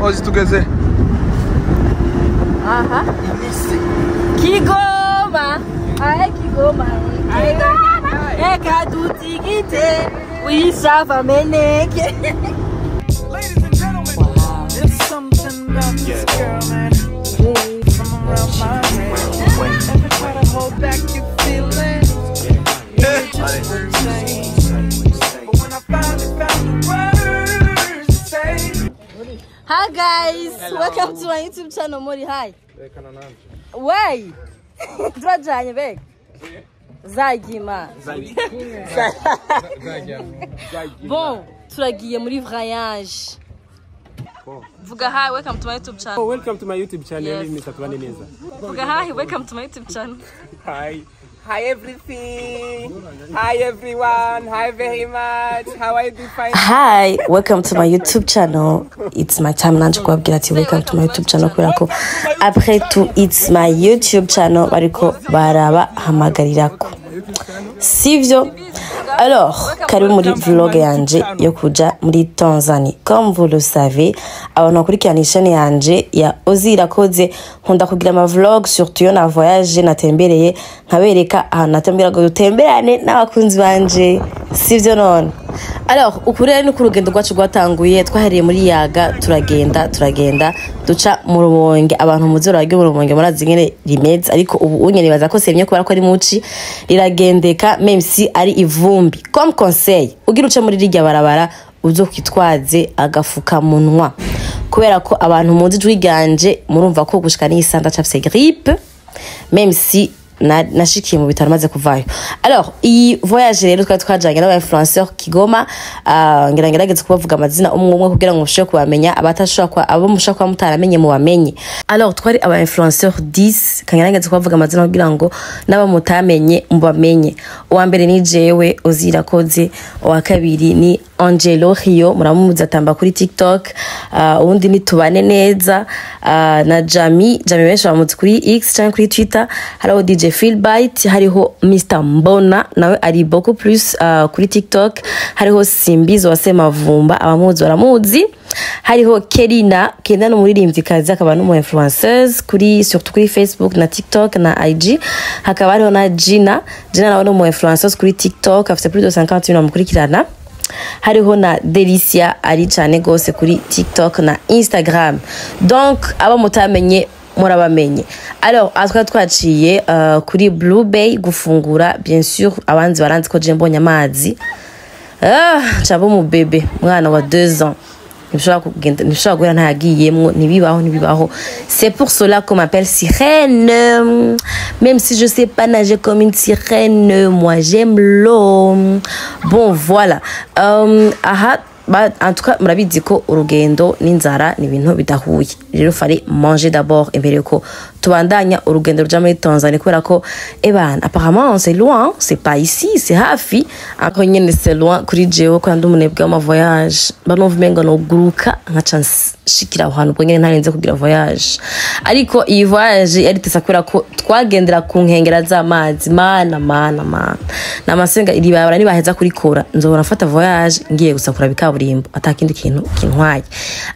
Ozi tugeze. Aha. Kigoma. Ae Kigoma. Kigoma. Eka tutigite. Wisava meneke. Ladies and gentlemen, wow. There's something about this girl, man. From around my way. Ever try to hold back your feelings? It just won't change. But when I finally found the words to say. Hi guys, hello. Welcome to my YouTube channel. Mori, hi. Why? Twajanye beg. Zagima. Bon, turagiye muri voyage. Vuga hi, welcome to my YouTube channel. Oh, welcome to my YouTube channel, yes. Mr. Tubane Neza. Vuga hi, welcome to my YouTube channel. Hi. Hi everything. Hi everyone. Hi very much. How are you doing? Hi, welcome to my YouTube channel. It's my time nanje kubabwira ati welcome to my YouTube channel kubera ko après tout it's my YouTube channel bariko barabahamagarira. Sivyo? Alors, karibu muri vlog yanje yo kuja muri Tanzanie. Comme vous le savez, abantu bakurikirana chaîne yanje ya Ozi Irakoze nkunda kugira ama vlog surtout yo na voyage natembereye nkabereka ahantu natembera ngo dutemberane n'abakunzi banje. Sivyo none? Alors, ukuri rero nuko urugendo rwacu rwatanguye twahereye muri Yaga turagenda duca mu Rumonge. Abantu muzi bararya mu Rumonge murazi ngene rimeze, ariko ubu unye nibaza ko semye kubera ko ari muci riragendeka même si ari ivumbi. Comme conseil, ugira uce muri rirya barabara uzokwitwaze agafukamunwa kubera ko abantu muzi ijwi ryanje murumva ko gushika n'isanda cafise grippe même si nashikiye mu bitaro maze kuvayo. Alors iyi voyage rero twari twajanye n'aba influenceur Kigoma, ngira ngerageze kubavuga amazina umwe umwe kugira ngo mushobore kubamenya, abatashobora kwa abo mushobora kuba mutaramenye mubamenye. Alors twari aba influenceur 10, kangerageze kubavuga amazina kugira ngo n'abo mutamenye mubamenye. Uwa mbere ni jewe Ozi Irakoze, uwa kabiri ni Angelo Rio muramuzi atamba kuri TikTok, uwundi ni Tubane Neza, na Jami benshi bamuzi kuri X canke kuri Twitter, hariho DJ Philbyte, hariho Mr Mbona nawe ari beaucoup plus kuri TikTok, hariho Simbizo wa Semavumba abamuzi baramuzi, hariho Kerina Kenda n'umuririmvyikazi akaba n'umu influenceuse kuri surtout kuri Facebook na TikTok na IG, hakaba hariho na Gina nawe n'umu influenceuse kuri TikTok afite plus de 50 000 bamukurikirana, hariho na Delicia ari cyane gose kuri TikTok na Instagram. Donc abo mutamenye murabamenye. Alors atwa twaciye kuri Blue Bay gufungura, bien sûr abanzi baranzi ko je mbonye amazi cabo mu bebe mwana wa 2 ans nibishobora kugenda nibishobora guhera ntayagiyemwo, ntibibaho. C'est pour cela qu'on m'appelle sirène, même si je sais pas nager comme une sirène, moi j'aime l'eau. Bon voilà, aha ba, en tout cas murabizi ko urugendo n'inzara ni ibintu bidahuye, rero fallait manger d'abord imbere ko tubandanya urugendo ruja muri Tanzanie kubera ko ebana apparemment c'est loin, c'est pas ici, c'est hafi ariko nyene c'est loin kuri jewe kandi umunebwe w'ama voyage banumva umengo no guruka nkaca nshikira aho hantu ubwo nyene ntarenze kugira voyage. Ariko iyi voyage yari tesa kubera ko twagendera ku nkengera z'amazi, mana namasenga iri barabara nibaheza kurikora nzobora mfata voyage ngiye gusa kuraba ikaburimbo atakindi kintu kintwaye.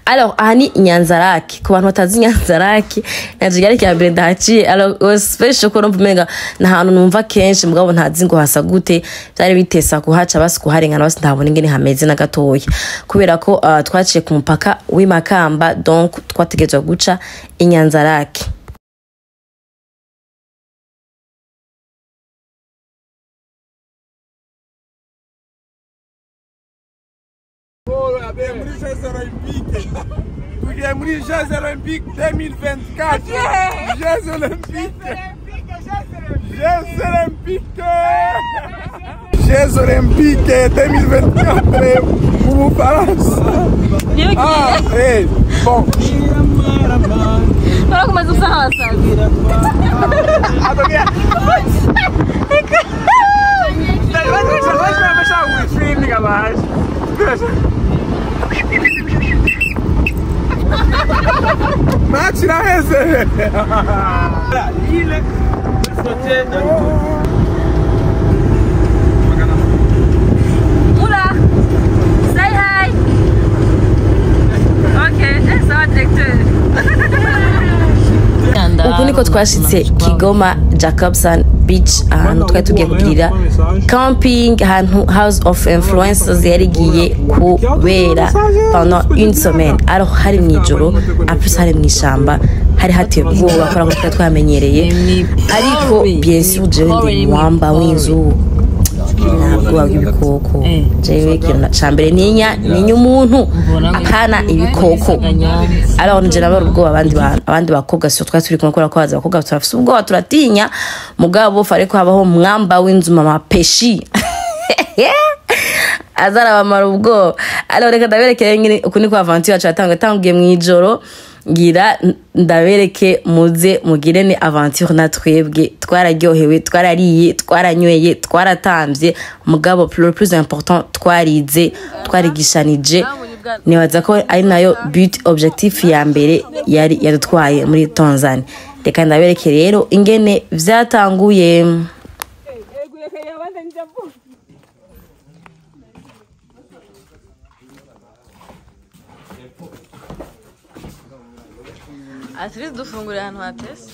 Alors aha ni Nyanzarake, ku bantu batazi Nyanzarake nanje yari kya mbere ndahaciye. Alors special ko numva umenga nahantu numva kenshi mugabo ntazi ngo hasa gute, byari bitesa kuhaca basi kuharengana basi ntabona ingene hameze na gatoya kubera ko twaciye ku mupaka w'imakamba, donc twategezwa guca Inyanzarake. Muri Jeux Olympiques. Tugiye muri Jeux Olympiques 2024. Jeux Olympiques. Jeux Olympiques. Jeux Olympiques 2024 mu Bufaransa. Ah, eh, bon. Barakomeza usa nk'abasazi. Match iraheze. Mula, say hi. Okay, sawa. Niko twashitse Kigoma Jacobson Beach, ahantu twari tugiye kugirira camping, ahantu House of Influencers yari igiye kubera pendant une semaine. Alors hari mw'ijoro, en plus hari mw'ishamba, hari hateye ubwoba kubera ko twari twamenyereye, ariko bien sûr jewe ndi mwamba w'inzu, nta bwoba bw'ibikoko. Jewe ikintu ca mbere ntinya, ntinya umuntu, apana ibikoko. Alors nje nabara ubwoba abandi bantu, abandi bakobwa si twari turi kumwe, kubera ko haza abakobwa turafise ubwoba, turatinya. Mugabo fare ko habaho mwamba w'inzu, mama peshi azarabamara ubwoba. Alors reka ndaberekere nyine uku niko aventure yacu yatanguye. Yatanguye mw'ijoro, ngira ndabereke muze mugire ni aventure na twebwe. Twararyohewe, twarariye, twaranyweye, twaratamvye, mugabo le plus important twarize, twarigishanije. Nibaza ko ari nayo but objectif ya mbere yari yadutwaye muri Tanzania. Reka ndabereke rero ingene vyatanguye. At least dufungurira ahantu hatese.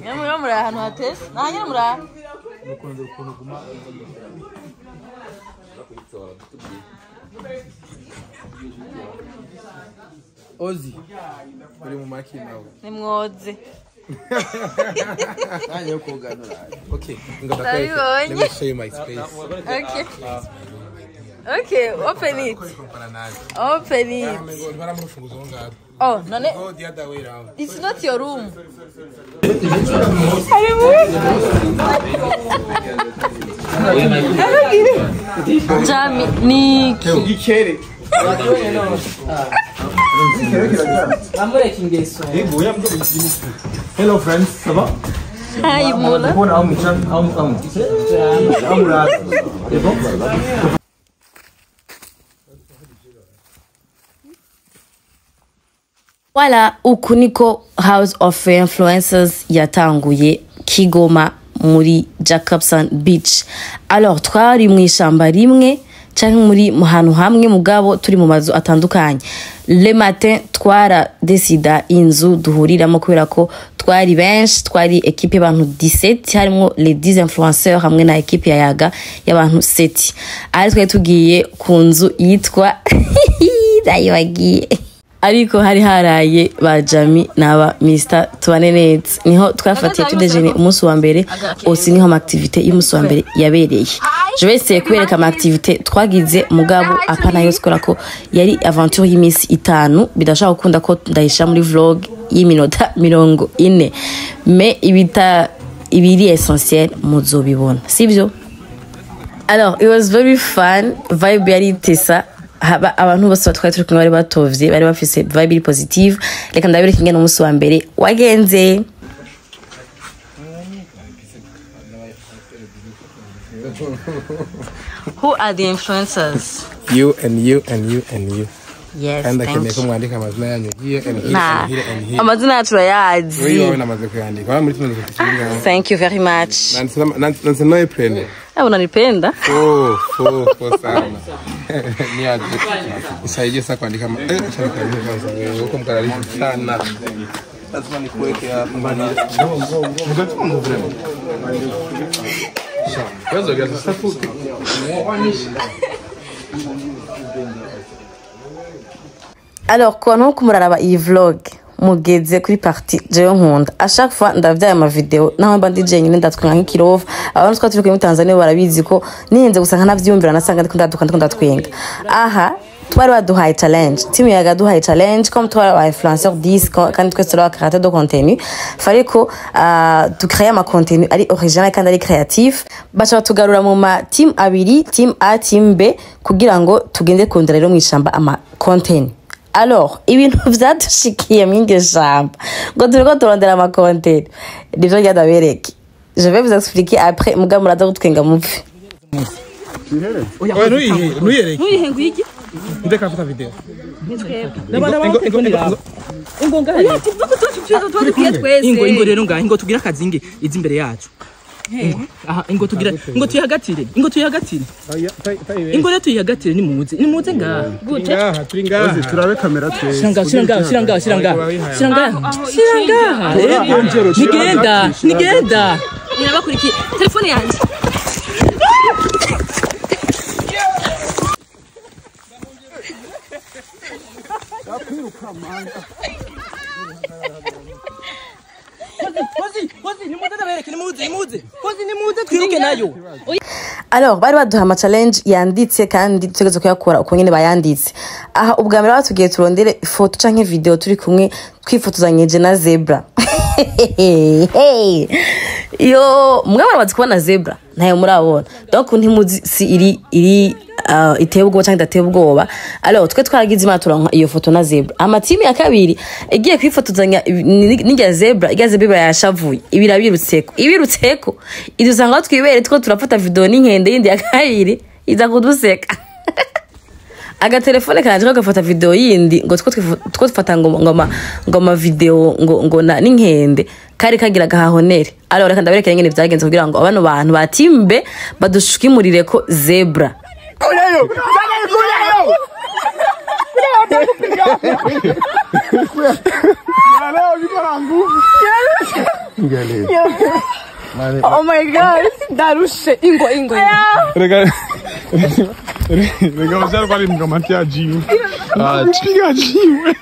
Nyamara muri ahantu hatese nta muri aha. Ozi uri mu maki nawe. Nimwoze. Okay, ngabakwereke. Let me show you my space. Okay. Okay, open it. Open it. Oh, no, no. Go the other way round. It's not your room. Jami, Niki. Gikere. Hello friends, ça va? Hi Mola. Voilà, uku niko House of Influencers yatanguye Kigoma muri Jacobson Beach. Alors twari mu ishamba rimwe canke muri mu hantu hamwe, mugabo turi mu mazu atandukanye. Le matin twara desida inzu duhuriramo kubera ko twari benshi, twari equipe y'abantu 17, harimo les 10 influenceurs hamwe na equipe ya Yaga y'abantu 7. Ari twari tugiye ku nzu yitwa ndayibagiye, ariko hari haraye ba Jami n'aba Mr Tubane neza. Niho twafatiye tudejene umunsi wa mbere, aussi niho ama activité y'umunsi wa mbere yabereye. Je vais essayer kubereka ama activité twagize, mugabo apana yose kubera ko yari aventure y'iminsi 5, bidashaka gukunda ko ndayisha muri vlog y'iminota 40, mais ibita ibiri essentiel muzobibona, sivyo? Alors it was very fun, vibe yari tesa, haba abantu bose batwaye turi kumwe bari batovye, bari bafise vibe iri positive. Reka ndabereka ingene umunsi wa mbere wagenze. Who are the influencers? You and you and you and you. Yes, Kandi thank akeneye ko you. mwandika amazina yanyu here and here Nah, and here and here. amazina yacu Wewe urayazi. wawe namaze kuyandika. Wala muri tuno tukiringa. Thank you very much. Nansi nawe prene. Ah, unanipenda? Oh, oh, oh sana. Ni aje. Nisaidie sasa kuandika. Acha nikuandike kwanza wewe. Uko mkararifu sana. Lazima nikuweke hapa. Kwanza gasi sasa. Alors ku bantu bo kumuraraba iyi vlog mugeze kuri partie jewe nkunda, à chaque fois ndavyaye ama video naho mba ndi jenyine ndatwenga nk'ikirova. Abantu twari turi kumwe muri Tanzania barabizi ko nihenze gusa nkanavyiyumvira, nasanga ndiko ndaduka ndiko ndatwenga. Aha twari baduhaye challenge, team yaga duhaye challenge comme twari aba influenceur 10 kandi twese turi aba créateur de contenu, fallait ko ducréer ama contenu ari original kandi ari créatif. Baca batugarura mu ma team abiri, team A, team B, kugira ngo tugende kurondera rero mw'ishamba ama contenu. Alors ibintu vyadushikiye mw'iryo shamba ngo turiko turondera ama contenu nivyo ryadabereke. Je vais vous expliquer après, mugabo muraza gutwenga mupfe. Oya nuyihe, nuyereke. Ntuyihe ngwiki? Ndeka fata video. Ingo Ingo ingo rero ngaha ingo tugira akazinge izi imbere yacu. Aha, ingo tugira ingo tuyihagatire, ingo tuyihagatire. Ingo rero tuyihagatire, nimuze, nimuze ngaha. Gute? Ngaha turi ngaha. Turabe kamera twese. Shira ngaha, shira ngaha, shira ngaha, shira ngaha. Shira ngaha. Shira ngaha. Nigenda, nigenda. Nabakurikiye telefone yanjye. Hozi, hozi, nimuze ndabereke, nimuze, nimuze. Hozi nimuze twiruke nayo. Alors bari baduha ama challenge yanditse kandi dutegerezwa kuyakora uko nyene bayanditse. Aha ubwa mbere batubwiye turondere ifoto canke video turi kumwe twifotozanyije na zebra. Hey. Yo, mwe barabazi kubona zebra ntayo murabona, donc ntimuzi si iri iteye ubwoba canke idateye ubwoba. Alors twe twaragize imana turonka iyo foto na zebra. Amatimu ya kabiri igiye kwifotozanya n'irya zebra, irya zebra yashavuye ibirabirutseko, ibirutseko idusanga aho twibere two turafata video n'inkende yindi ya kabiri iza kuduseka. Agatelefone kanje gafata video yindi ngo two dufata ngo ma video ngo na n'inkende kari kagira gahahonere. Alors reka ndabereke ingene vyagenze kugira ngo abano bantu batimbe badushikimurire ko zebra. Oh my God, ndarushe. Ingo, ingo. Rega rega usar kwali mkamatia jiwe. Piga jiwe.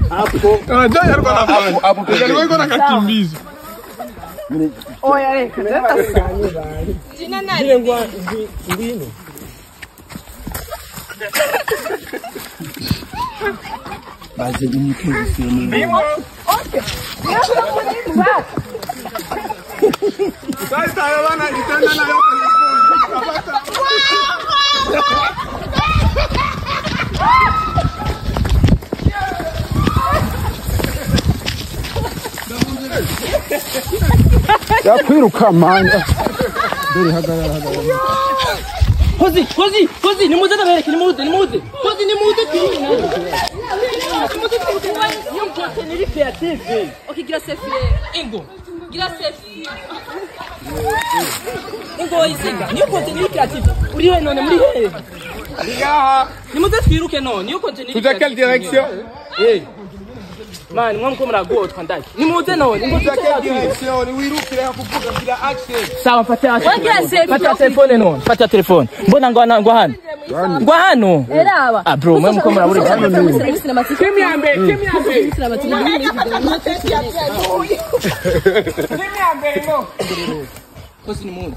Hapo. Jaya alikuwa anafanya. Hapo alikuwa anakimbiza. Oya reka. Jina nani? Ngwino. Baze imikezi. Okay. Sasa bana itanda nayo. Yakwiruka manga. Dore hagarara hagarara. Hozi, hozi, hozi, nimuze ndabereke, nimuze, nimuze. Hozi nimuze twiruke nayo. Nimuze twiruke nayo. Iyo mkote niri creative. Okay, gira selfie. Ingo. Gira selfie. Ingo izinga. Niyo kote niri creative. Uri he none, muri he? Ngaha. Nimuze twiruke none, niyo kote niri. Tuja quelle direction? Eh. Man, mwa mko muragotwa ndaki. Nimuze none, ingo Tuja tuja quelle direction? Ni wirukire kuvuga gira action. Sawa, mfate action. Wagira selfie. Fata telefone none, fata telefone. Mbona ngwa ngwa hano. Ngwa hano. Eraba. Ah bro, mwe mko murabura. Timu ya mbere, timu ya mbere. Timu ya mbere no. Hozi nimuze.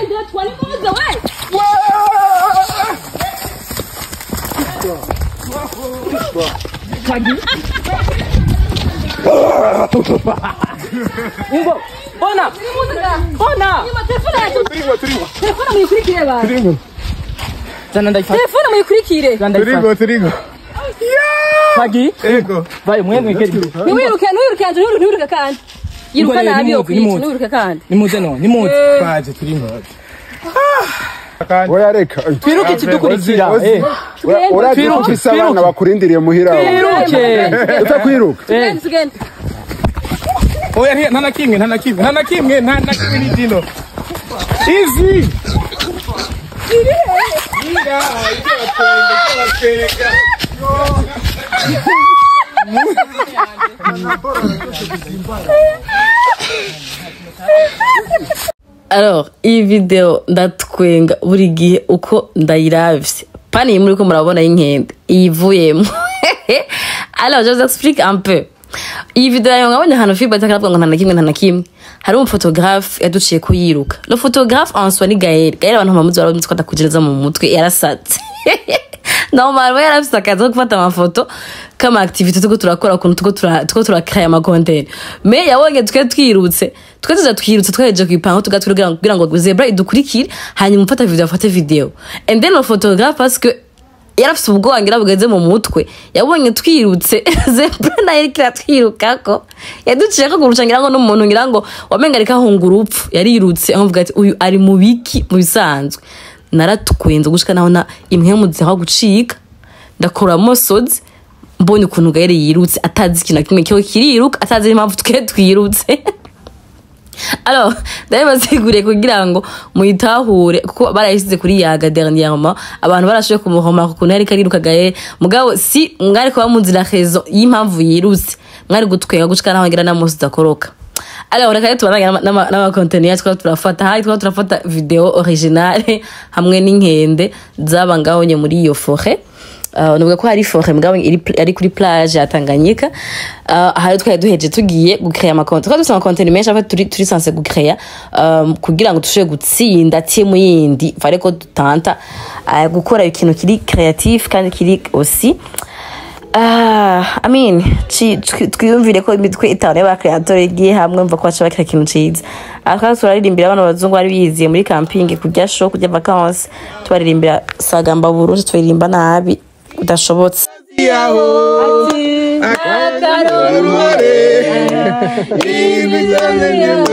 Ndio twali muze we. Ingo. Bona. Bona. Telefone yacu. Turigwa turigwa. Telefone muyikurikire ba. Turigwa. Zana ndayifata. Telefone muyikurikire. Zana ndayifata. Turigwa turigwa. Pagi. Ego. Bayo mwe mwegeri. Ntiwiruke, ntiwiruke anje, ntiwiruke kandi. Yiruka nabi yo kwica, ntiwiruke kandi. Nimuze none, nimuze. Baje turigwa. Oya reka. Twiruke ikidukurikira. Urazi ufise abana bakurindiriye muhira. Twiruke. Utakwiruka. Tugende, tugende. Oya nta na kimwe, nta na kimwe, nta na kimwe, nta na kimwe ni dino. Easy. Inga, icyo Alors iyi video ndatwenga buri gihe uko ndayiravye. Pani muri ko murabona y'inkende iyivuyemo. Alors je vous explique un peu. Iyi video yayo ngabonye ahantu Philbert akaravuga ngo nta na kimwe, nta na kimwe. Hari umufotographe yaduciye kuyiruka. Le photographe en soi ni Gaël. Gaël abantu bamuzi baramuzi ko adakujereza mu mutwe yarasatse. Normalement yarafise akazi ko gufata amafoto kama activité tuko turakora ukuntu tuko turakaya ama content. Mais yabonye twe twirutse. Twe tuza twirutse twaheje kwipanga tugatwiruka kugira ngo zebra idukurikire hanyuma umfata video afate video. And then le photographe parce que yarafise ubwoba ngira bugeze mu mutwe yabonye twirutse zebra nayo iriko iratwirukako yaduciye ko kurusha ngira ngo n'umuntu ngira ngo wamenga ariko ahunga urupfu yarirutse amuvuga ati uyu ari mu biki mu bisanzwe. Naratwenze gushika naho na impwemu ziha gucika ndakora mosozi mbonye ukuntu Gaël yirutse atazi ikintu na kimwe cyo kiriruka atazi impamvu twe twirutse. Alors, ndabibasiguriye kugira ngo muyitahure, kuko barayishyize kuri Yaga dernièrement, abantu barashoboye kumuhoma ukuntu yariko ariruka Gael. Mugabo si mwari kuba muzi la raison y'impamvu yirutse, mwari gutwenga gushika naho ngira namusi udakoroka. Alors, reka rero tubandanye n'ama contenu yacu. Twaba turafata, hari twaba turafata video originale hamwe n'inkende zaba ngaho nye muri iyo forêt. Nuvuga ko hari forêt, mugabo iri ari kuri plage ya Tanganyika. Hari twari duheje tugiye gucrea ama contenu, twari dufise ama contenu menshi afa turi censé gucrea kugira ngo dushobore gutsinda team yindi. Fallait ko dutanta gukora ikintu kiri créatif kandi kiri aussi, I mean, twiyumvire ko imitwe itanu y'aba créateur igiye hamwe, mva ko baca bakora ikintu ciza. Aha twari turaririmbira abana b'abazungu bari biziye muri camping, kurya show, kurya vacances, tubaririmbira Sagamba Burundi, turirimba nabi udashobotse. Yaho akaruhare ibizamenyemo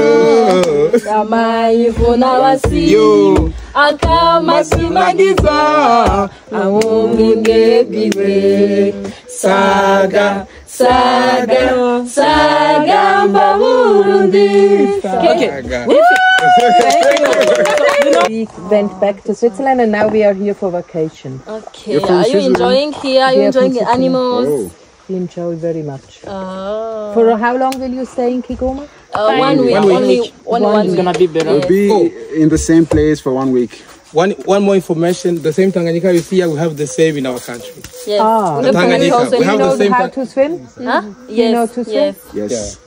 yo Akamashimagiza ubwenge bwiwe, saga saga sagamba Burundi. Saga. We went back to Switzerland and now we are here for vacation. Okay, You're from are you Switzerland? enjoying here? Are you We are from enjoying the Switzerland. animals? Oh. We enjoy very much. Oh. For how long will you stay in Kigoma? One week, One week. only one It's week. gonna be better. We'll be in the same place for one week. One more information: the same Tanganyika you see here, we have the same in our country. Yes. Ah. We have Tanganyika, Tanganyika also. we You have know the same how to swim? Huh? Yes. Know to swim? Yes. Yes.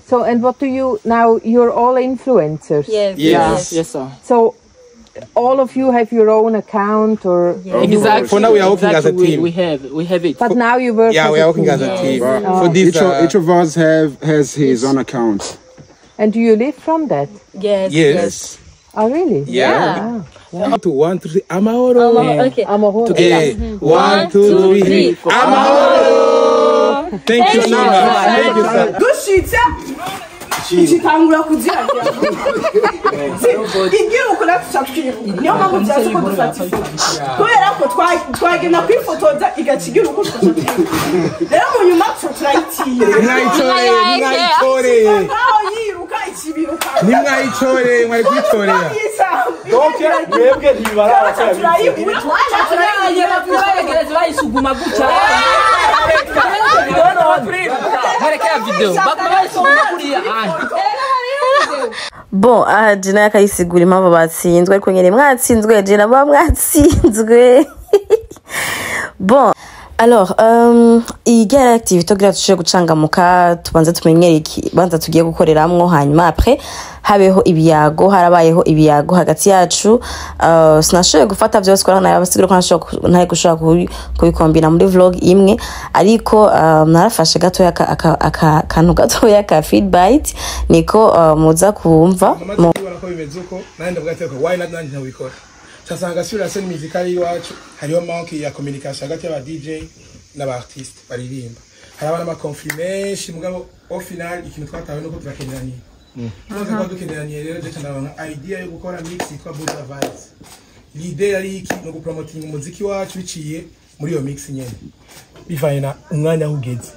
So, and what do you now? You're all influencers. Yes. Yes. Yes, sir. So, all of you have your own account, or Exactly. For now, we are working as a Exactly. team. We have it. But now you work. Yeah, as we a are working team. as a team. Wow. For this, Each of us have has his own account. And do you live from that? Yes. Yes. Oh, really? Yeah. One, two, one, two, three. Amahoro. Okay. Amahoro. Okay. One, two, three. Amahoro. Thank you, Nana. Thank you, sir. Dushitse ikitangura kuziragira igiruka, natwe tuca twiruka. Niyo mpamvu byaje ko dufata ifoto, kubera ko twagenda kwifotoza igaca igiruka, tugaca twiruka. Rero mu nyuma tuca turayitinya. Ntimwayicoreye, ntimwayicoreye. Ngaho yiruka ikibiruka. Ntimwayicoreye, mwari kuyicorera. Mwebwe ntibaraba. Turayibura, turayibura. Bayisuguma gutya. Harekea video. Baguma bayisuguma kuriya. Bon, aha Gina yakayisigura impamvu batsinzwe, ariko nyene mwatsinzwe, Gina, muba mwatsinzwe. Bon, alors, iyi yari activité kugira dushobore gucangamuka, tubanze tumenyere ikibanza tugiye gukoreramwo, hanyuma après habeho ibiyago. Harabayeho ibiyago hagati yacu. Sinashoboye gufata vyose kubera narabasigura ko ntari gushobora kubikombina muri vlog imwe, ariko narafashe gatoya akantu gatoya ka feedback niko muza kumva. Amaze kubona ko bimeze uko, nanjye ndavuga ati: "Okay, why not nanjye ntabikora?" Casanga sur la scène musicale y'iwacu hariho manque ya communication hagati y'aba DJ n'aba artiste baririmba. Haraba n'ama conflit menshi, mugabo au final ikintu twatawe nuko turakeneraniye. Tumaze kuba dukeneraniye rero, je ndaronka idea yo gukora mix yitwa Buja Vibes. L'idée yari iki? No gupromotinga umuziki wacu biciye muri iyo mix nyene, bivanye na umwanya aho ugeze.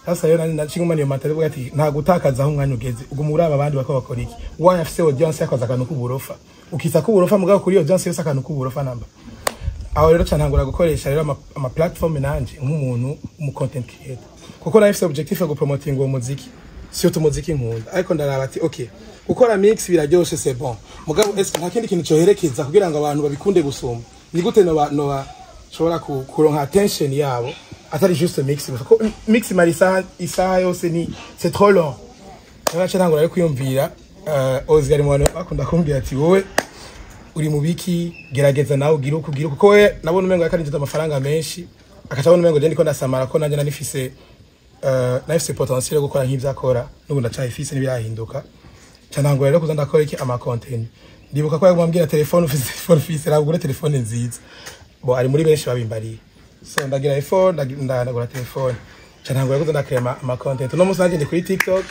Sasa rero nani naciye niyo matari vuga ati nta gutakaza aho umwanya ugeze, ubwo muraba abandi bako bakora iki, why afise audience yakoze akantu k'uburofa, ukisa k'uburofa, mugabo kuri audience yose akantu k'uburofa namba. Aho rero ntangura gukoresha rero ama platform nanje nk'umuntu umu content creator, kuko nari mfise objectif yo gupromotinga uwo muziki, surtout umuziki nkunda. Ariko ndaraba ati: "Okay, gukora mix biraryoshe, c'est bon, mugabo est nta kindi kintu coherekeza kugira ngo abantu babikunde gusumba? Ni gute noba nshobora kuronka attention yabo atari juste mix gusa?" Ko mix imara isaha, isaha yose ni c'est trop long. Rero naciye ntangura rero kwiyumvira. Ozi ari mu bantu bakunda kumbwira ati: "Wowe uri mu biki? Gerageza nawe ugire uko ugira uko." Kuko we nabona umengo yakarinjiza amafaranga menshi, akaca abona umengo je ndiko ndasamara, ko nanjye nari nifise potentiel yo gukora nk'ivyo akora. N'ubu ndacayifise, ntibirahinduka. Ca ntangura rero kuza ndakora iki, ama content. Ndibuka ko yaguma ambwira: "Telefone ufise, telefone ufise, raba ugure telefone nziza." Bo ari muri benshi babimbariye, so ndagira iPhone, ndagura telefone, ca ntangura kuza ndakrea ama content. Uno munsi nanje ndi kuri TikTok.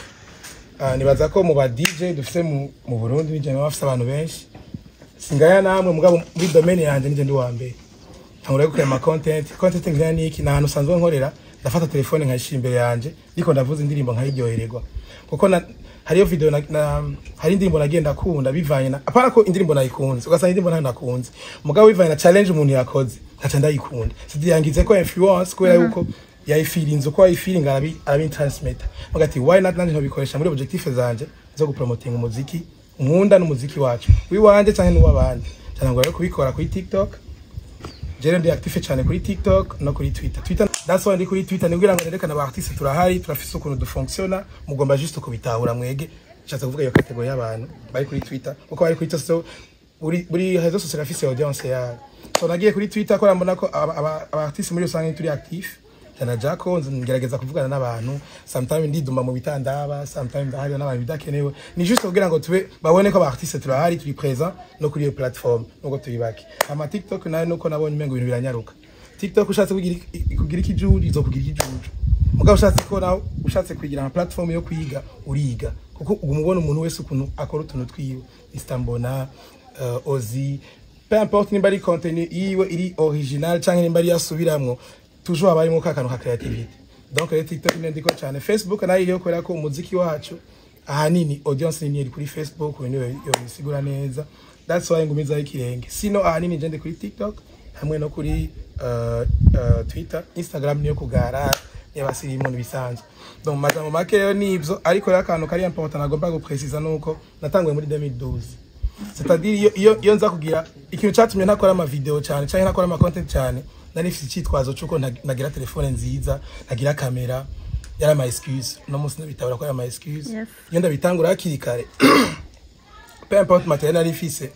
Nibaza ko mu ba DJ dufise mu Burundi nije bafise abantu benshi. Singaya namwe, mugabo muri domaine yanje nije ndi wa mbere. Ntangura gukora ama content. Content ngira ni iki? Ni ahantu usanzwe nkorera, ndafata telefone nkayishira imbere yanje, ndiko ndavuza indirimbo nkayiryohererwa, kuko na Hariyo video na hari indirimbo nagenda kunda bivanye na, apana ko indirimbo nayikunze, ugasanga indirimbo nayo nakunze, mugabo bivanye na challenge umuntu yakoze nkaca ndayikunda. Sidiyangize ko influence kubera yuko yayifirinze uko yayifiringa, arabi transmitter bagati why not nanje ntobikoresha muri objectif zanje zo gupromoting umuziki nkunda n'umuziki wacu wiwanje canke n'uwabandi cyane. Ngo rero kubikora kuri TikTok, jere ndi active cyane kuri TikTok no kuri Twitter. Twitter, that's why ndi kuri Twitter, ni kugira ngo nerekane aba artiste turahari, turafise ukuntu dufonctiona, mugomba juste kubitahura mwege. Nshatse kuvuga iyo category y'abantu bari kuri Twitter, kuko bari kuri Twitter, so buri réseau social afise audience yayo. So nagiye kuri Twitter ko mbona ko aba artiste muri rusange turi active cyane. Jako ngerageza kuvugana n'abantu, sometimes ndiduma mu bitandaba, sometimes ndahari n'abantu bidakenewe, ni juste kugira ngo tube babone ko aba artiste turahari, turi présent no kuri iyo platform nubwo turi bake. Ama TikTok nayo nuko nabonye umengo ibintu biranyaruka. TikTok ushatse kugira ikijuju izokugira ikijuju, mugabo ushatse ko nawe ushatse kwigira nka platform yo kwiga uriga, kuko uguma ubona umuntu wese ukuntu akora utuntu twiwe, Istambona, Ozi, peu importe nimba ari contenu yiwe iri original canke nimba ari yasubiramwo, toujours haba harimo ka kantu ka creativity. Donc rero TikTok niyo ndiko cyane. Facebook nayo iriho kubera ko umuziki wacu ahanini audience nini iri kuri Facebook, uyu niyo yobisigura neza, that's why ngumizaho ikirenge. Sino ahanini je ndi kuri TikTok hamwe no kuri Twitter. Instagram niyo kugara y'abasirimu bisanzwe. Donc majambo make rero nivyo, ariko rero akantu kari important nagomba gupreciza nuko natanguye muri 2012, c'est-à-dire iyo nza kugira ikintu cyatumye ntakora ama video cyane cyangwa ntakora ama content cyane, nari mfite icyitwazo cy'uko ntagira telefone nziza, ntagira kamera, yari ama excuse. No munsi ndabitabura ko ari ama excuse. Iyo ndabitangura hakiri kare, peu importe matériel nari mfise,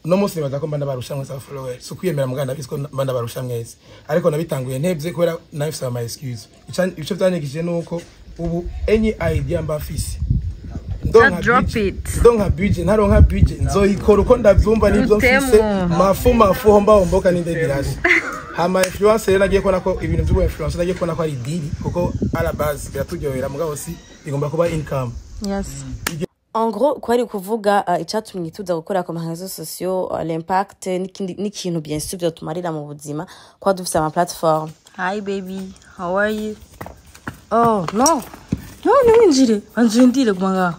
no munsi nibaza ko mba ndabarusha mwese aba followers. Si ukwiyemera muganda, ndabizi ko mba ndabarusha mwese, ariko nabitanguye ntevye kubera nari mfise ama excuse. Ico vyanyigishije nuko ubu any idea mba mfise, ndonka Drop budget, it. ndonka budget, ntaronka budget, nzoyikora uko ndavyumva n'ivyo mfise. Dutemo. Mafu mafu homba homboka n'indege irashe. Hama influence rero, nagiye kubona ko ibintu vy'ubu influence, nagiye kubona ko ari deal, kuko à la base biraturyohera, mugabo si bigomba kuba income. En gros, kwari kuvuga icatumye tuza gukora ku ma réseaux sociaux, l'impact n'ikintu bien sûr vyotumarira mu buzima kuba dufise ama platform. Hi baby, how are you? Oh no, no, ntiwinjire, banza urindire, guma ngaho.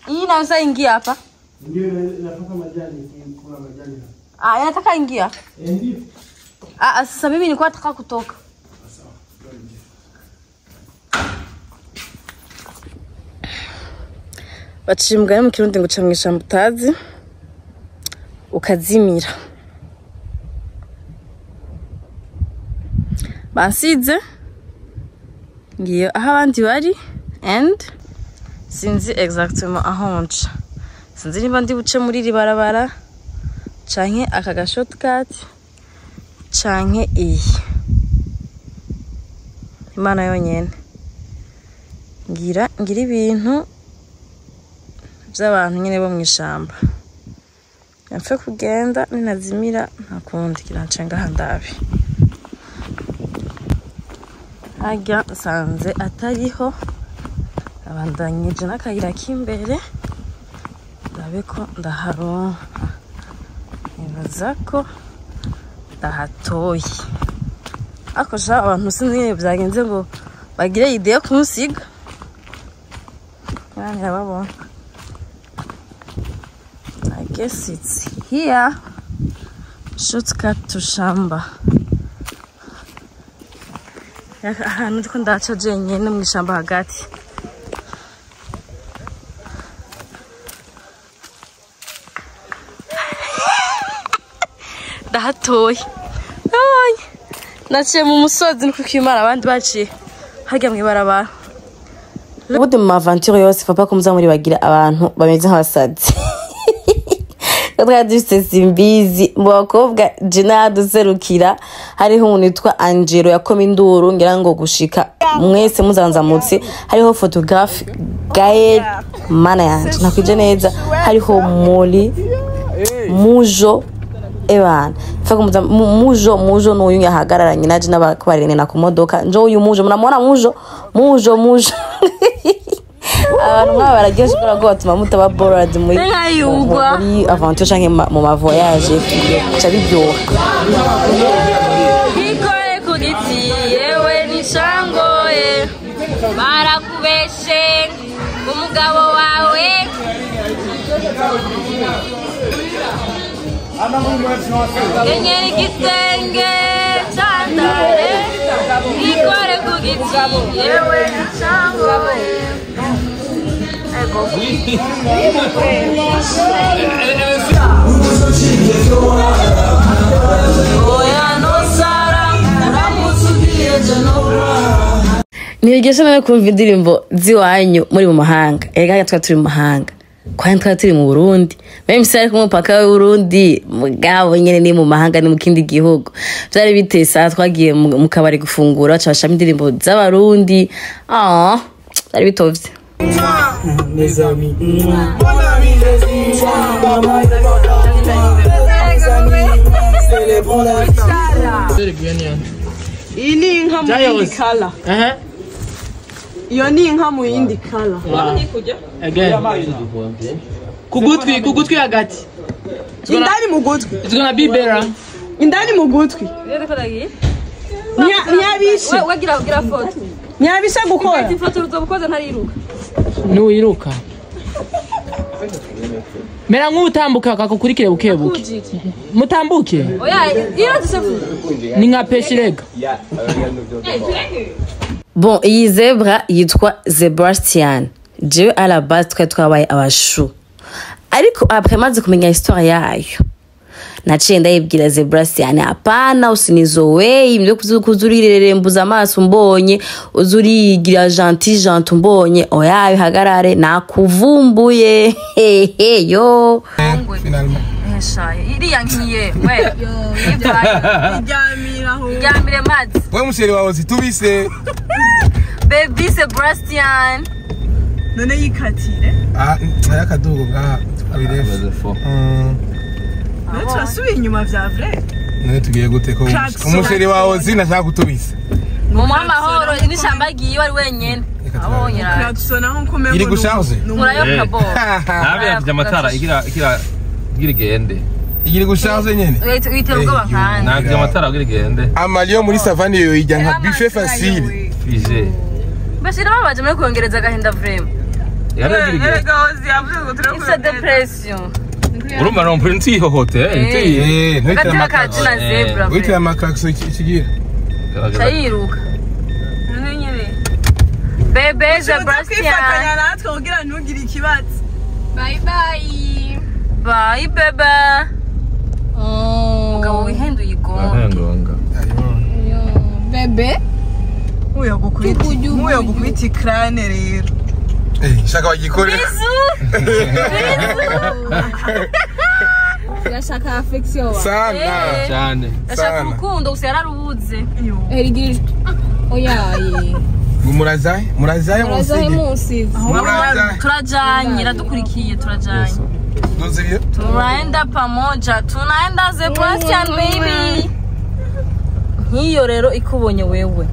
Hii inaweza ingia hapa? Ndio, inatoka majani, kuna majani. Ah, inataka ingia. Ndio. Ah, sasa mimi nilikuwa nataka kutoka. Baciye umugani mu Kirundi ngo uca mw'ishamba utazi ukazimira. Bansize ngiye aho abandi bari and sinzi exactement aho nca, sinzi niba ndi buce muri iri barabara canke aka ga shortcut canke iyi. Imana yonyene ngira ibintu by'abantu nyine bo mu ishamba, mpfe kugenda, ninazimira nta kundi, ngira nce ngaha ndabe. Harya nsanze atariho, abandanyije n'akayira k'imbere ndabe ko ndaharonka. Nibaza ko ndahatoye, ariko sha abantu sinzi nyine byagenze ngo bagire idée yo kunsiga. Ngira I guess it's here. Shortcut to shamba. Ahantu ndiko ndaca jenyene mu ishamba hagati. Ndahatoye. Nabonye. Naciye mu musozi nuko Imana, abandi baciye harya mw'ibarabara. Ubundi mu aventure yose, papa ko muza muri bagira abantu bameze nk'abasazi. Twari dufise Simbizi mu bakobwa, jena duserukira, hariho umuntu witwa Angelo yakoma induru ngira ngo gushika mwese muzanzamutse, hariho photographe Gael, mana yanje nakwije neza, hariho Moli Mujo ebana faka mujo mujo n'uyu yahagararanye naje n'abakubarene ku modoka njo uyu Mujo muramubona, Mujo Mujo Mujo. Abantu nk'aba bararyoshye kubera ko batuma mutaba bored muri Nkayugwa. muri aventure canke mu ma voyage, bica biryoha. Ikore ku giti yewe nishangoye. Barakubeshe umugabo wawe. Kenyera igitenge candare ikore ku giti yewe cyangwa ego. Ntibigesha nawe kumva indirimbo z'iwanyu muri mu mahanga. Erega twari turi mu mahanga, kwani twari turi mu Burundi. Meme si ari ku mupaka w'u Burundi, mugabo nyene ni mu mahanga, ni mu kindi gihugu. Vyari biteye saa twagiye mu kabari gufungura, baca bashiramo indirimbo z'Abarundi. Ah, vyari bitovye. Mes amis. Iyi ni inka mu yindi kala. Iyo ni inka mu yindi kala. Kugutwi, kugutwi hagati. Indani mu gutwi. It's gonna be better. Indani mu gutwi. Ntiyabishe. Wagira gira foto. Ntiyabishe gukora. Ifoto uzobukoze ntariruka. Nuwiruka. Mera nk'utambuka akakukurikire buke buke. Mutambuke. Oya, iyo dusefu. Ni nka peshirega. Bon, iyi zebra yitwa Zebrastian. Jewe à la base twari twabaye abashu. Ariko après maze kumenya histoire yayo, naciye ndayibwira Zebrastian, hapana usinizowei, ibyo kuzurirerembuza amaso mbonye, uzurigira gentil gentil mbonye, oya bihagarare nakuvumbuye. Hehe yo. Finalement. Eshaye, iriya nkiye we. Iryamire mazi. We musheri wawe zitubise. Baby Sebastian. None yikatire. Ah, aya kadugo ngaha abirefu. None turasubiye inyuma vya vrai. None tugiye gute ko umusheri wawe zinashaka kutubisa. Mu mahoro n'ishamba giye wari wenyene. Abonye ra. Klaxona nko mengo. Iri gusharge. Murayo kabo. Nabe yafite amatara igira igira igira igende. Igira gusharge nyene. Witera ubwoba kandi. Ntabwo amatara agira igende. Amaliyo muri savane yo ijya nka buffet facile. Fige. Bashira babaje muri kongereza agahinda vraiment. It's a depression. Urumva no mprinti ihohote eh ntitira makakso zebra. Witira makakso ikigira. Chayiruka. Bebe Sebastian. Natwe kugira ntugire ikibazo. Bye bye. Bye bebe. Umugabo wihenduye igonga. Bebe. Uyo gukwita ikrane rero. Shaka wagikore. Ndashaka affection. Sana cyane. Ndashaka urukundo gusa yararubuze. Erigiri. Oya ye. Murazaye? Murazaye munsi. Turajanye, iradukurikiye turajanye. Nuzibyo? Tunaenda pamoja, tunaenda Sebastian baby. Nkiyo rero ikubonye wewe.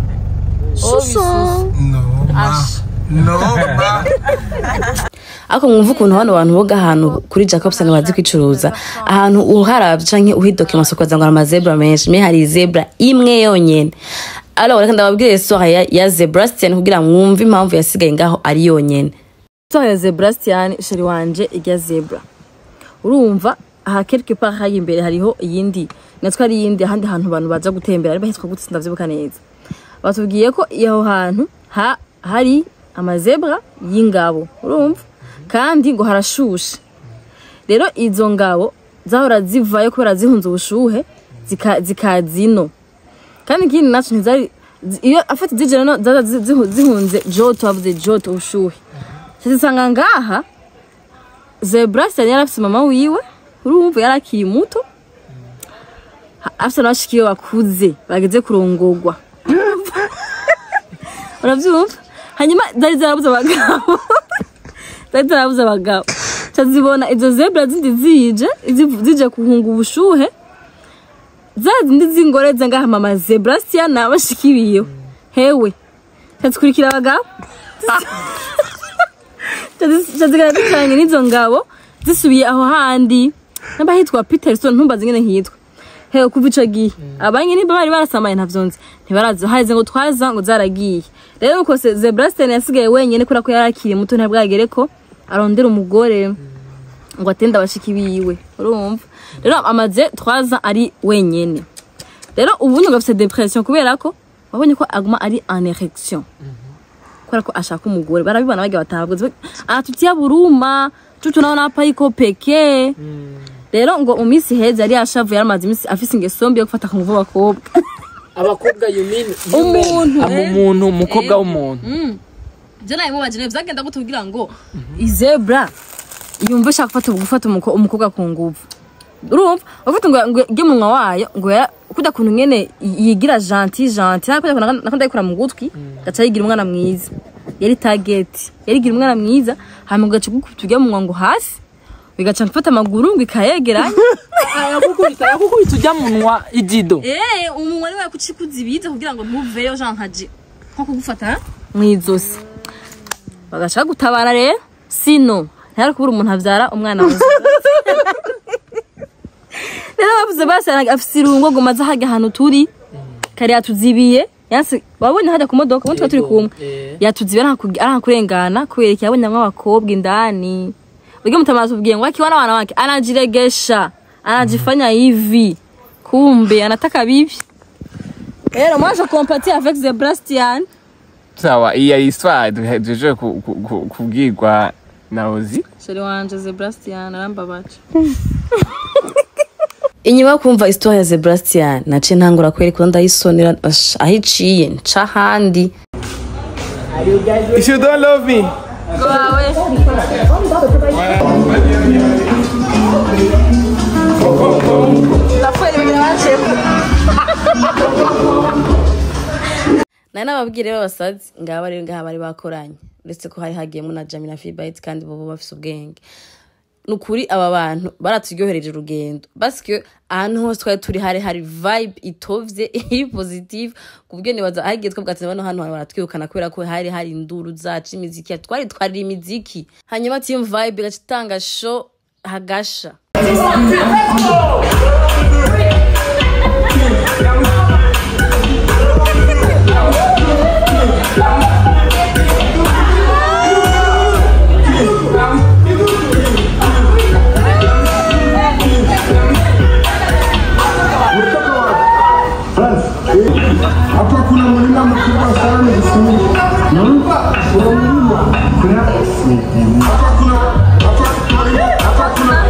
Susu. No. No ma. Ako mwumva ukuntu hano abantu boga ahantu kuri Jacobson bazi kwicuruza, ahantu uharavye canke uhidoka amasoko azangwa ama zebra menshi, me hari zebra imwe yonyene. Alors reka ndababwire histoire ya Zebrastian kugira mwumve impamvu yasigaye ngaho ari yonyene. Histoire ya Zebrastian sheri wanje irya zebra. Urumva aha quelque part hari imbere hariho iyindi, natwe ari iyindi ahandi hantu abantu baza gutembera ari bahitwa gutse ndavyibuka neza. Batubwiye ko aho hantu hari amazebra y'ingabo, urumva? Kandi ngo harashushe. Rero izo ngabo zahora zivayo kubera zihunze ubushuhe zikazino. Kandi ikindi naco ntizari iyo afata zije no zaza zihunze joto avuze joto ubushuhe. Zisanga ngaha Zebra yari afise mama wiwe, urumva yarakiri muto. Afise n'abashikiyo bakuze bageze kurongogwa. Uravyumva? Hanyuma zari zarabuze abagabo. Zari zarabuze abagabo. Tazibona izo zebra zindi zije, zije kuhunga ubushuhe. Za zindi zingoreza ngaha mama Zebrastian nabashikibiyo. Hewe. Tazikurikira abagabo. Tazigara bijanye n'izo ngabo zisubiye aho handi. Namba hitwa Peterson ntumbaze ngene hitwa. Hewe kuva ico gihe abanye nimba bari barasamaye ntavyonzi ntibarazi haheze ngo twaza ngo zaragiye. Rero uko Zebrasten yasigaye wenyene kubera ko yarakiri muto ntabwagere ko arondera umugore ngo atende abashiki biwe, urumva. Rero amaze twaza ari wenyene. Rero ubu ngo afite depression kubera ko wabonye ko aguma ari en érection, kubera ko ashaka umugore. Barabibona bagiye batabwa atutia buruma tutunaona hapa iko pekee. Rero ngo mu minsi heza yari yashavuye, yaramaze iminsi afise ingeso mbi yo gufata ku nguvu abakobwa. Abakobwa you mean umuntu umuntu umukobwa w'umuntu. Je nawe mubaje vyagenda gute kugira ngo izebra yumve ashaka gufata umukobwa ku nguvu. Urumva ufite ngo nge munwa wayo ngo kuda kuntu ngene yigira gentil gentil nakuda nakunda yikora mu gutwi gaca yigira umwana mwiza. Yari target yarigira umwana mwiza hama gaca gukubita munwa ngo hasi bigaca mfata amaguru ngo ikayegeranya. Ayakukubita ujya munwa idido. Umunwa ni wakucikuzibiza kugira ngo ntuveyo Jean Haji nko kugufata mwizosi bagaca gutabara. Rero sino ntari kubura umuntu avyara umwana mwiza. Rero bavuze basi afise irungo ngo maze hajya ahantu turi kare yatuzibiye yanse wabonye hajya ku modoka ubundi turi kumwe yatuzibiye arakurengana kubera yabonye abakobwa indani. Uge mutamazi ubwiye ngo akiwana wana wake anajiregesha anajifanya hivi kumbe anataka bibi. Rero moi je compatis avec Zebrastian. Sawa, iya histoire duhejeje kubwirwa na Ozi. Chéri wanje Zebrastian arambabaje. Inyuma yo kumva histoire ya Zebrastian naciye ntangura kwereka ndayisonera ahiciye nca handi. If you don't love me, go away. Nari nababwire b'abasazi ngaba rero ngaha bari bakoranye, uretse ko hari hagiyemo na Jamina Fibite kandi bobo bafise ubwenge. Nukuri aba bantu baraturyohereje urugendo parce ahantu hose twari turi hari vibe itovye iri positive kubwo nibaza hagiye twabwatse bano hano baratwirukana kubera ko hari induru zacu imiziki twari imiziki hanyuma team vibe gacitanga show hagasha. Hapa kuna mlima mkubwa sana kuna mlima hapa kuna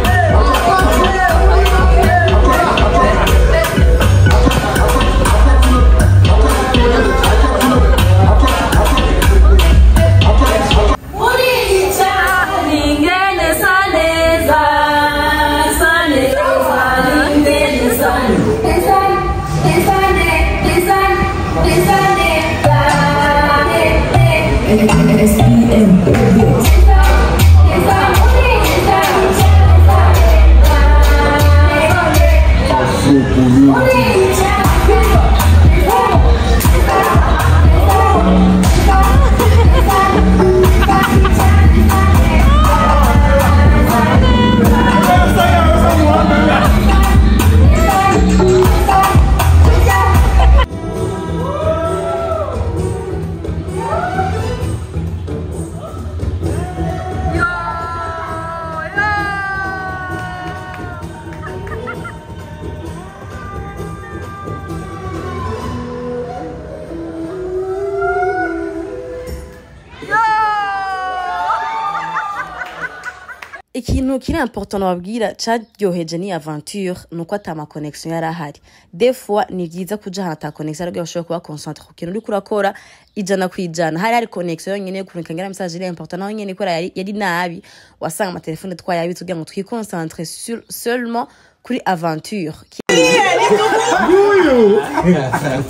Ikintu kiri important nababwira caryoheje ni aventure nuko ata ma connexion yari ahari. Des fois ni vyiza kuja ahantu ata connexion ariko ushobora kuba concentré ku kintu uriko urakora 100%. Hari connexion yonyene yo kurungika ngira message iri important naho nyene kubera yari nabi wasanga ama telefone twayabitse kugira ngo twiconcentre seulement kuri aventure.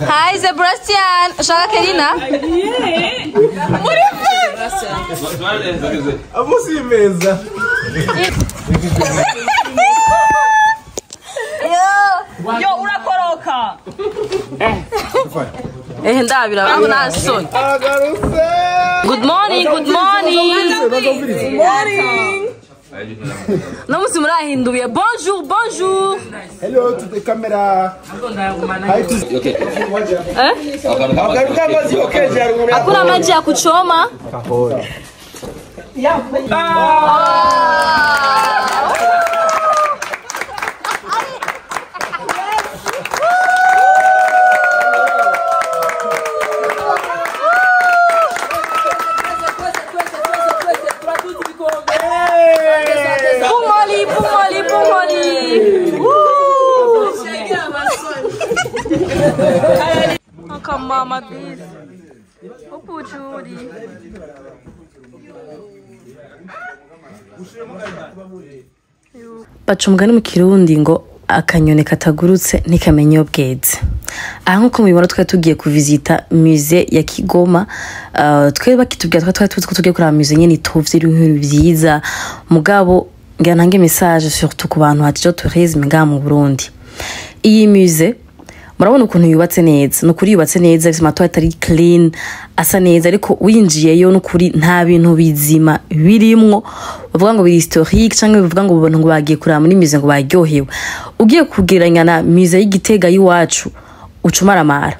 Hi Sebastian, ushaka Kelina? Amusi meza. Yo urakoroka. Ndabira aho nasoni. Good morning, good morning. Good morning. No musi murahinduye. Bonjour, bonjour. Hello to the camera. Hi to Okay. Eh? Hakuna maji ya kuchoma. Pumoli, pumoli, pumoli. Woo! Oh, mama, please. Upuchuri. Baca umugani mu Kirundi ngo akanyoni katagurutse ntikamenya iyo bweze. Aha nk'uko mubibona twari tugiye kuvizita musée ya Kigoma. Twari bakitubwira, twari tuzi ko tugiye kuraba musée nyene itovye, iriho ibintu vyiza, mugabo ngira ntange message surtout ku bantu baje tourisme ngaha mu Burundi. Iyi musée murabona ukuntu yubatse neza, ni ukuri yubatse neza, ifise amatoilette atari clean, asa neza, ariko winjiyeyo n'ukuri nta bintu bizima birimwo bavuga ngo biri historique, canke bavuga ngo abantu ngo bagiye kuraba muri musée ngo baryohewe. Ugiye kugereranya na musée y'Igitega y'iwacu, ucumaramara.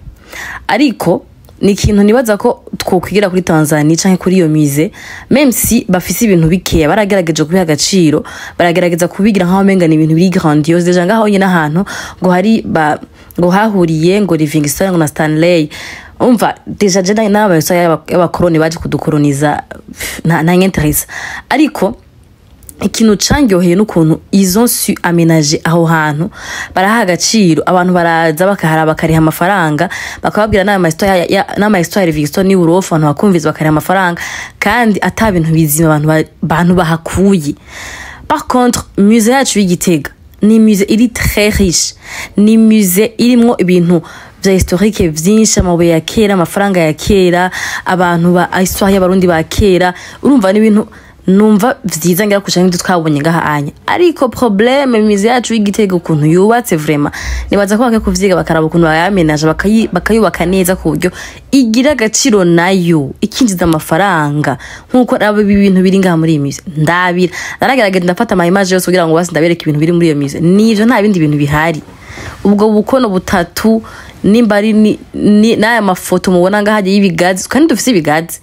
Ariko ni ikintu nibaza ko twokwigira kuri Tanzania canke kuri iyo musée, même si bafise ibintu bikeya, baragerageje kubiha agaciro, baragerageza kubigira nkaho umenga ni ibintu biri grandiose. Déjà ngaho nyine ahantu ngo hari ba ngo hahuriye ngo Livingstone ngo na Stanley, umva déjà je n'abayosa y'abakoroni baje kudukoroniza, nta intéresse. Ariko ikintu cangyoheye n'ukuntu ils ont su aménager aho hantu, baraha agaciro, abantu baraza bakaharaba, bakariha amafaranga, bakababwira n'ama histoire n'ama histoire ya Livingstone n'Uburofa, abantu bakumviza, bakariha amafaranga, kandi ata bintu bizima abantu bahakuye. Par contre musée yacu y'Igitega ni musée iri très riche, ni musée irimwo ibintu vya historique vyinshi, amabuye ya kera, amafaranga ya kera, abantu ba histoire y'Abarundi ba kera. Urumva ni ibintu numva vyiza ngira kurusha n'ibyo twabonye ngaha anya. Ariko problème, musée yacu y'Igitega ukuntu yubatse, vraiment nibaza ko bakwiye kuvyiga, bakaraba ukuntu bayamenaje, bakayubaka neza ku buryo igira agaciro, nayo ikinjiza amafaranga nkuko nabo ibi bintu biri ngaha muri iyi musée. Ndabira naragerageza, ndafata ama image yose kugira ngo basi ndabereke ibintu biri muri iyo musée. Nivyo, nta bindi bintu bihari. Ubwo bukono butatu nimba ari n'aya mafoto mubona ngaha y'ibigazi, kandi dufise ibigazi,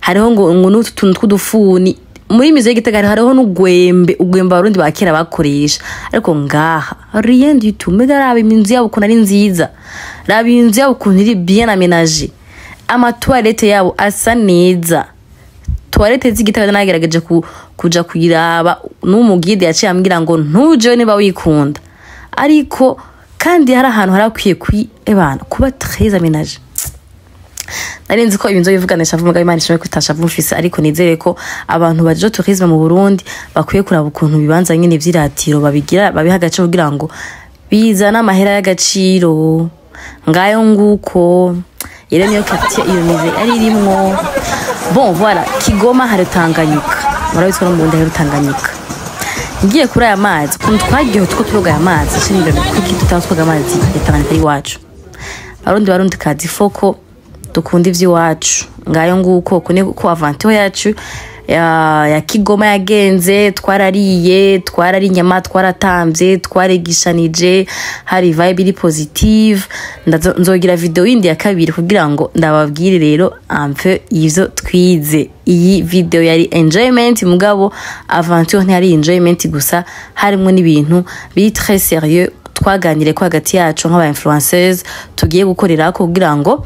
hariho ngo n'utu tuntu tw'udufuni. Muri musée y'Igitega hariho n'ugwembe, ugwembe Abarundi ba kera bakoresha, ariko ngaha rien du tout. Mbega raba inzu yabo ukuntu ari nziza, raba inzu yabo ukuntu iri bien aménagée, amatoilette yabo asa neza. Toilette z'Igitega nagerageje kuja kuyiraba, n'umuguide yaciye ambwira ngo ntujewe niba wikunda. Ariko kandi hari ahantu harakwiye kwi ebana kuba très aménagé. Nari nzi ko ibintu bivuganisha vuga Imana ishobora kutasha mufise, ariko nizere ko abantu baje tourisme mu Burundi bakwiye kuraba ukuntu bibanza nyine vy'iratiro babigira, babiha agaciro kugira ngo bizana amahera y'agaciro. Ngayo nguko rero niyo quartier iyo musée ari irimwo. Bon voilà, Kigoma hari Tanganyika, murabizi ko no mu Burundi hari Tanganyika. Ngiye kuri aya mazi, ukuntu twagiye two turoga aya mazi, shinira kuki tutatwoga amazi ya Tanganyika iwacu? Barundi, Barundi kazi, foko dukunda ivy'iwacu. Ngayo nguko uko ni ko aventure yacu ya Kigoma yagenze. Twarariye, twarari inyama, twaratamvye, twarigishanije, hari vibe iri positive. Nzogira video yindi ya kabiri kugira ngo ndababwire rero un peu ivyo twize. Iyi video yari enjoyment, mugabo aventure ntiyari enjoyment gusa, harimwo n'ibintu biri très sérieux twaganire ko hagati yacu nk'aba influenceurs tugiye gukorera kugira ngo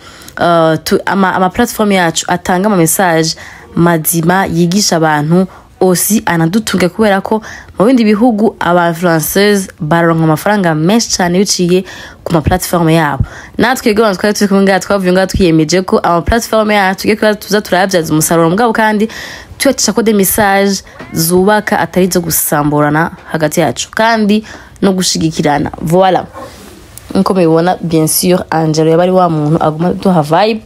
ama platform yacu atanga ama message mazima yigisha abantu, aussi anadutunge, kubera ko mu bindi bihugu aba influenceurs baronka amafaranga menshi cyane biciye ku ma platform yabo. Natwe rero twari turi kumwe ngaha, twavuye ngaha twiyemeje ko ama platform yacu tugiye kuba tuza turayabyaza umusaruro, mugabo kandi tuyacisha ko des messages zubaka, atari zo gusamburana hagati yacu, kandi no gushigikirana. Voilà, nkuko mubibona, bien sûr Angelo yaba ari wa muntu aguma duha vibe.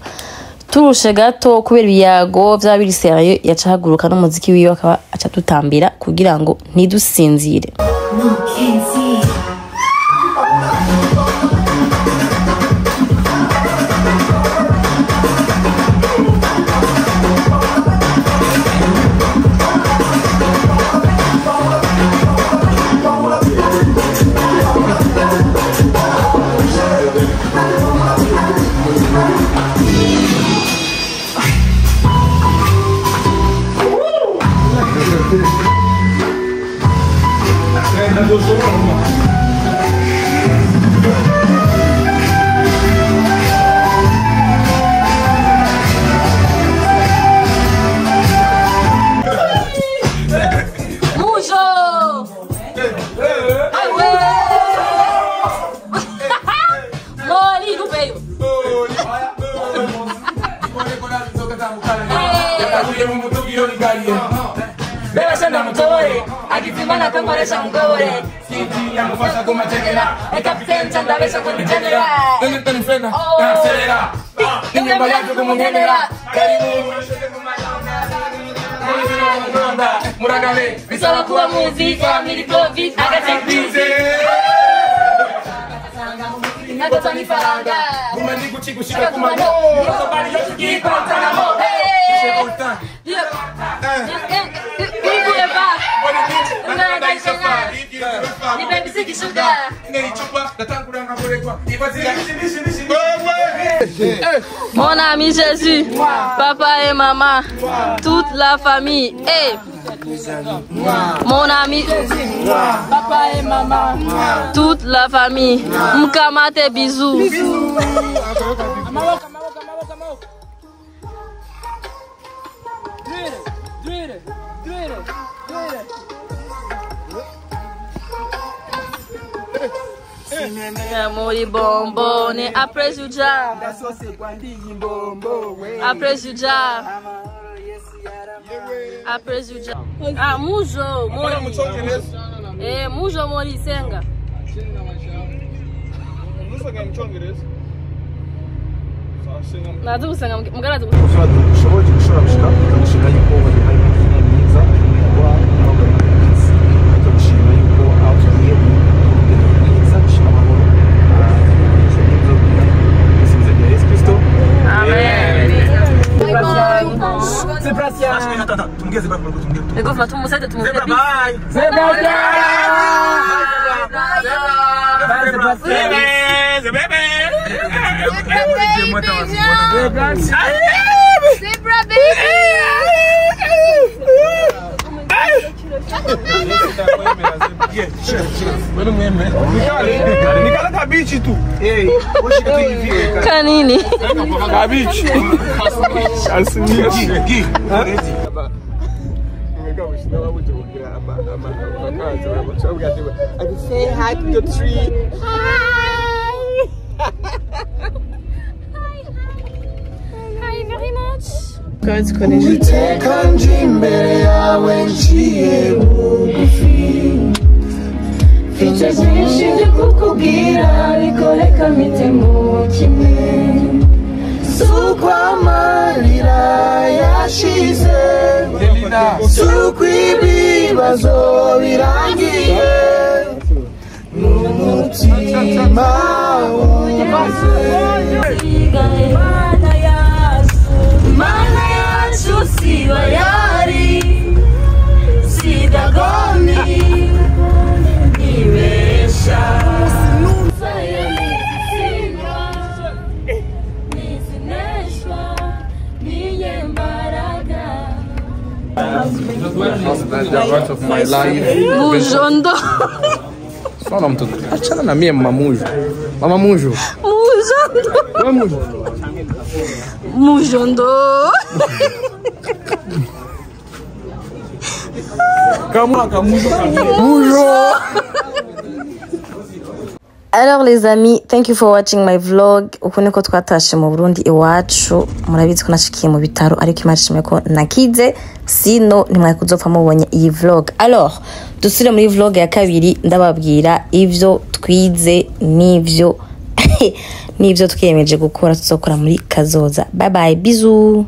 Turushe gato kubera ibiyago vyaba biri sérieux, yaca ahaguruka n'umuziki wiwe, akaba aca dutambira kugira ngo ntidusinzire. No, can't see. Mujo! Moli no meio. Mon ami Jésus, papa et maman, toute la famille. Hey. Mon ami Jésus, papa et maman, toute la famille. Mkamate bisous. Muri bombone après Juja. Après Juja. Après Juja. Ah, mujo mori. Eh, mujo mori senga. Nazo gusenga mugarazo. Kanini. Say hi to the tree. Hi. Hi. Hi very much. Mfite byinshi byo kukubwira ariko reka mpite mu kimwe suko amarira yashize suko ibibazo birangiye n'umutima wuzuye. Mana yacu siba yari sidagoni nibesha The of my life. Mujondo. Só mtoto. Achana na mie mama Mujo. Mama Mujo. Mujondo. Mama Mujo. Mujondo. Kama Mujo. Mujo. Alors les amis, thank you for watching my vlog. Uku niko twatashe mu Burundi iwacu. Murabizi ko nashikiye mu bitaro ariko Imana ishimwe ko nakize, sino ntimwari kuzopfa mubonye iyi vlog. Alors, dusubire muri vlog ya kabiri ndababwira ivyo twize n'ivyo twiyemeje gukora tuzokora muri kazoza. Bye bye, bisous.